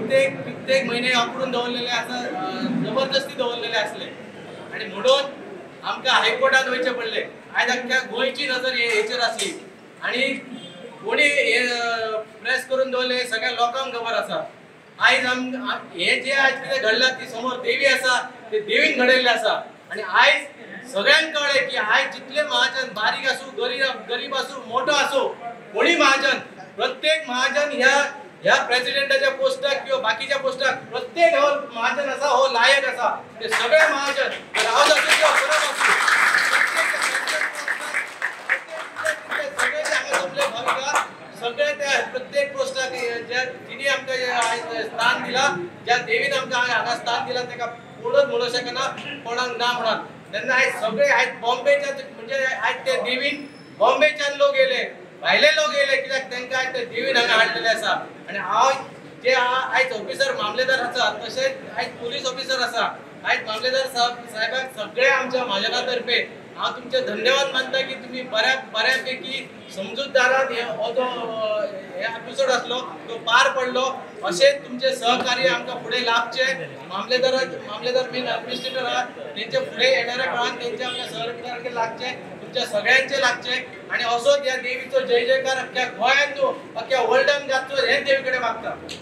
कित्येक कित्येक म्हयने आकडून दवरलेले आसा, जबरदस्ती दवरलेले आसले आनी म्हणून आमकां हायकोर्टात वयचें पडलें. आयज अख्ख्या गोंयची नजर हेचेर आसली आनी कोणी हे प्रेस करून दवरले सगळ्या लोकांक खबर आसा. आयज हे जे आयज कितें घडलां ती समोर देवी आसा, ते देवीन घडयल्लें आसा आनी आयज सगळ्यांक कळ्ळें की आयज जितले महाजन बारीक आसूं, गरीब आसूं, मोठो आसूं, कोणी महाजन, प्रत्येक महाजन ह्या ह्या प्रेसिडेंटाच्या पोस्टाक किंवा बाकीच्या पोस्टाक प्रत्येक हो महाजन आसा, हो लायक आसा. ते सगळे महाजन रावत आसूं किंवा परब आसूं, सगळे हांगा जमले भाविका सगळे त्या प्रत्येक पोस्टाक ज्या जिणी आमकां स्थान दिला, ज्या देवीन आमकां हांगा स्थान दिला ताका कोणच म्हणूंक शकना, कोणाक ना म्हणून. तेन्ना आयज सगळे आयज बॉम्बेच्या म्हणजे आयज ते देवीन बॉम्बेच्यान लोक येयले, भायले लोक येयले, कित्याक तांकां आयज ते देवीन हांगा हाडलेले आसा. आनी हांव जे आयज ऑफिसर मामलेदार आसा, तशेंच आयज पुलीस ऑफिसर आसा, आयज मामलेदार साहेबाक सगळे आमच्या म्हाजना तर्फे हांव तुमचे धन्यवाद मानता की तुमी बऱ्यापैकी समजूतदारान हो जो एपिसोड आसलो तो पार पडलो. अशेंच तुमचे सहकार्य आमकां फुडें लाभचें. मामलेदार मेन एडमिनिस्ट्रेटर आहा तेंचे फुडें येणाऱ्या काळान तेंचे आमकां सहकार्य लागचें, तुमच्या सगळ्यांचे लागचें आनी असोच ह्या देवीचो जय जयकार अख्ख्या गोंयांत न्हू अख्ख्या वर्ल्डान गाजचो हें देवी कडेन मागता.